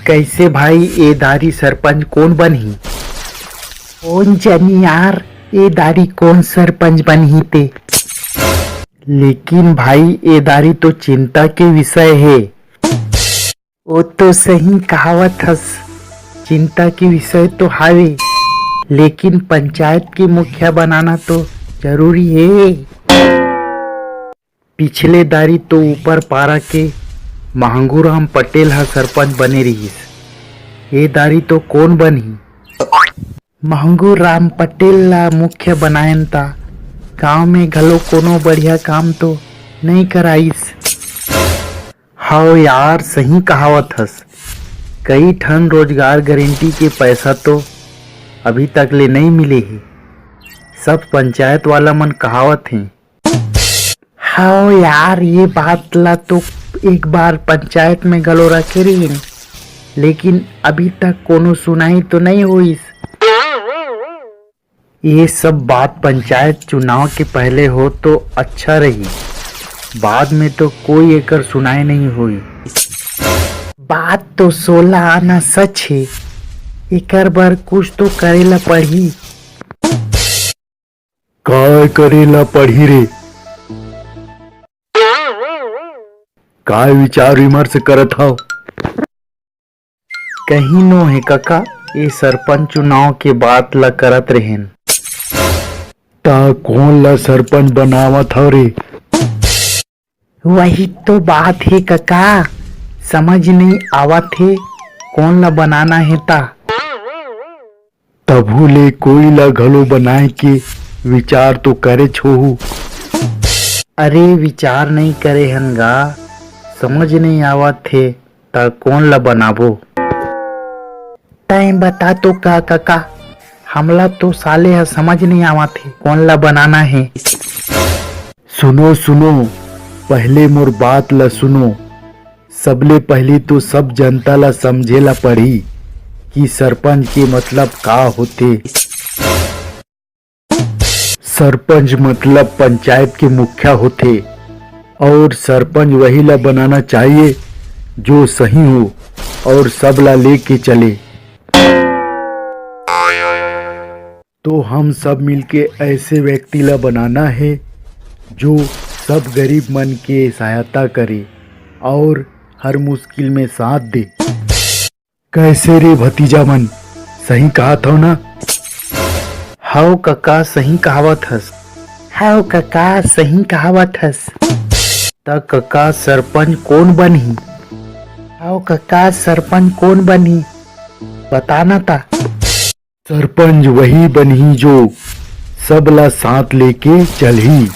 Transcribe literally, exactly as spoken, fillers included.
कैसे भाई, ए दारी सरपंच कोन बनही? कोन जनी यार, ए दारी कोन सरपंच बनही ते। लेकिन भाई, ए दारी तो चिंता के विषय हे। ओ तो सही कहावत हस, चिंता के विषय तो हावे, लेकिन पंचायत के मुखिया बनाना तो जरूरी हे। पिछले दारी तो ऊपर पारा के महंगू राम पटेल ह सरपंच बने रिहिस, ए दारी तो कोन बनही? महंगू राम पटेल ला मुखिया बनायन ता गांव में घलो कोनो बढ़िया काम तो नइ कराइस। हव यार, सही कहावत हस, कई ठन रोजगार गारंटी के पैसा तो अभी तक ले नइ मिले हे, सब पंचायत वाला मन कहावत हे। हव यार, ये बात ला तो एक बार पंचायत में घलो रखे रहिन, लेकिन अभी तक कोनो सुनाई तो नइ होइस। ये सब बात पंचायत चुनाव के पहले हो तो अच्छा रही, बाद में तो कोई एकर सुनाई नइ होई। बात तो सोला आना सच हे, एकर बर कुछ तो करे ला पड़ही। काय करे ला पड़ही रे? काय विचार विमर्श करत हव? कहीं नो हे कका, ए सरपंच चुनाव के बात ला करत रहेन। ता कोन ला सरपंच बनावत हव रे? वही तो बात हे कका, समझ नइ आवत हे कोन ला बनाना हे ता। तभू ले कोई ला घलो बनाए के विचार तो करेच होहू। अरे विचार नइ करे हन गा, समझ नइ आवत हे, त कोन ला बनाबो? तैं बता तो का कका, हमला तो साले ह समझ नइ आवत हे, कोन ला बनाना हे? सुनो सुनो, पहले मोर बात ला सुनो। सबले पहिली तो सब जनता ला समझे ला पड़ही कि सरपंच के मतलब का होथे। सरपंच मतलब पंचायत के मुखिया होथे और सरपंच वही ला बनाना चाहिए जो सही हो और सब ला लेके चले। तो हम सब मिलके ऐसे व्यक्ति ला बनाना है जो सब गरीब मन के सहायता करे और हर मुश्किल में साथ दे। कैसे रे भतीजा मन, सही कहाथव ना? हव कका, सही कहावत हस। हव कका, सही कहावत हस। त कका, सरपंच कोन बनही? हव कका, सरपंच कोन बनही? बता ना ता। सरपंच वही बनही जो सब ला साथ लेके चलही।